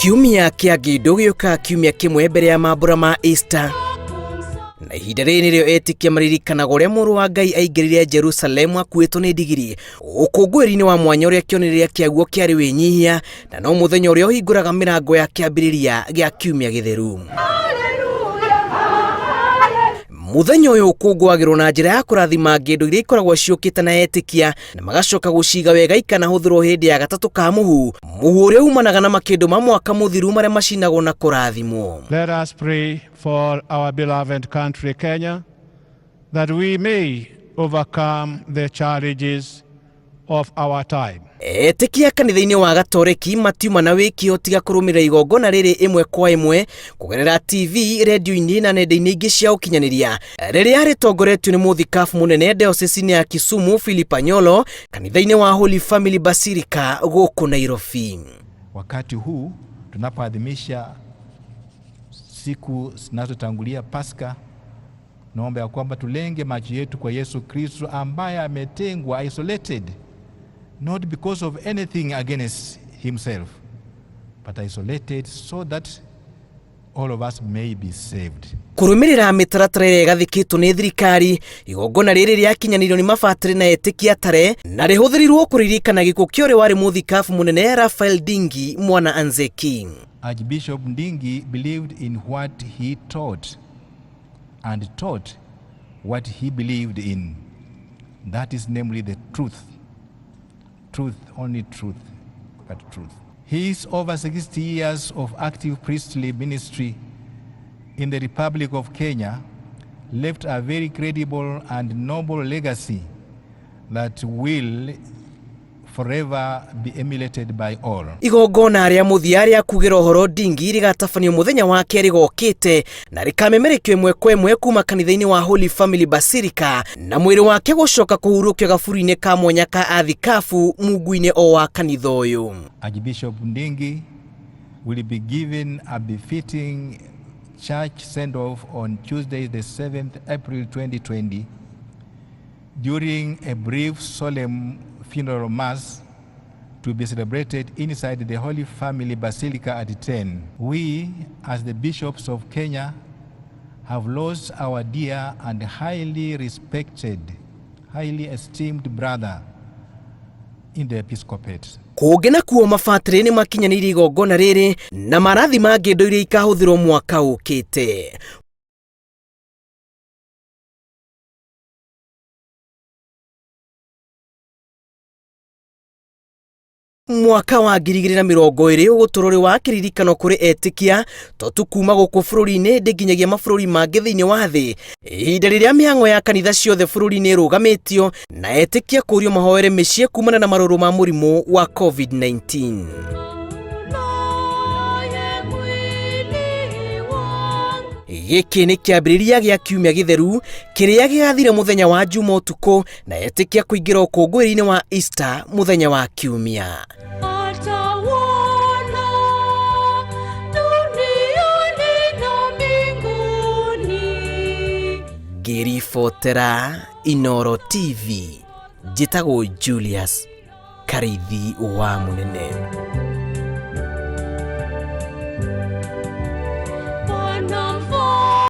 Kiumia kĩa ngĩndũ gĩũkaga kiumia kĩmwe mbere ya mambura ma Easter. Na ihinda rĩrĩ nĩrĩo etĩkia maririkanaga ũrĩa mũrũ wa Ngai aingĩrire Jerusalemu akuĩtwo nĩ ndigiri, ũkũngũĩri-inĩ wa mwanya ũrĩa kĩonereria kĩaguo kĩarĩ wĩnyihia, na no mũthenya ũrĩa ũhingũraga mĩrango ya kĩambĩrĩria gĩa kiumia gĩtheru. Mũthenya ũyũ ũkũngũagĩrwo na njĩra ya kũrathima ngĩndũ iria ikoragwo ciũkĩte na etĩkia na magacoka gũciga wega ikanahũthĩrwo hĩndĩ ya gatatũ ka mũhu, mũhu ũrĩa umanaga na makĩndũ ma mwaka mũthiru marĩa macinagwo na kũrathimwo. Let us pray for our beloved country Kenya that we may overcome the challenges of our time. Etĩkia kanitha-inĩ wa Gatoreki matiuma na wĩkio tiga kũrũmĩrĩra igongona rĩrĩ ĩmwe kwa ĩmwe kũgerera TV, redio-inĩ na nenda-inĩ ingĩ cia ũkinyanĩria rĩrĩa rĩtongoretio nĩ mũthikabu mũnene dayosisi-inĩ ya Kisumu Philip Anyolo kanitha-inĩ wa Holy Family Basilica gũkũ Nairobi. Wakati huu tunapoadhimisha siku zinazotangulia Pasaka, naomba ya kwamba tulenge macho yetu kwa Yesu Kristo ambaye ametengwa, isolated, not because of anything against himself, but isolated so that all of us may be saved. Kũrũmĩrĩra mĩtaratara ĩrĩa ĩgathĩkĩtwo nĩ thirikari, igongona rĩrĩ rĩakinyanĩirio nĩ mabatĩrĩ na etĩkia atare na rĩhũthĩrirwo kũririkana gĩkuũ kĩa ũrĩa warĩ mũthikabu mũnene Raphael Ndingi Mwana Anzeki. Archbishop Ndingi believed in what he taught and taught what he believed in. That is namely the truth. Truth, only truth, but truth. His over 60 years of active priestly ministry in the Republic of Kenya left a very credible and noble legacy that will forever be emulated by all. Igongona rĩa mũthia rĩa kugĩra ũhoro Ndingi rĩgatabanio mũthenya wa kerĩ gokĩte na rĩkamemerekio ĩmwe kwa ĩmwe kuma kanitha-inĩ wa Holy Family Basilica na mwĩrĩ wake gũcoka kũhurũkio gaburi-inĩ ka mwanya ka athikabu mungu-inĩ o wa kanitha ũyũ. Archbishop Ndingi will be given a befitting church send-off on Tuesday the 7th April 2020 during a brief solemn funeral mass to be celebrated inside the Holy Family Basilica at 10. We, as the bishops of Kenya, have lost our dear and highly respected, highly esteemed brother in the episcopate. Kũngĩ nakuo mabatĩrĩ nĩ makinyanĩirie igongona rĩrĩ na marathima ngĩndũ iria ikahũthĩrwo mwaka ũkĩte. Mwaka wa 2020 ũgũtũrwo ũrĩ wa kĩririkano kũrĩ etĩkia to tu kuma gũkũ bũrũri-inĩ ĩndĩ nginyagia mabũrũri mangĩ thĩinĩ wa thĩ, ihinda rĩrĩa mĩhang'o ya kanitha ciothe bũrũri-inĩ ĩrũgamĩtio na etĩkia kũrio mahoere mĩciĩ kumana na marũrũ ma mũrimũ wa COVID-19. Gĩkĩ nĩ kĩambĩrĩria gĩa kiumia gĩtheru kĩrĩa gĩgathira mũthenya wa Juma ũtukũ na etĩkia kũingĩra ũkũngũĩri-inĩ wa Easter mũthenya wa kiumia. Ngĩribotera Inooro TV, njĩtagwo Julius Karĩithi wa Mũnene.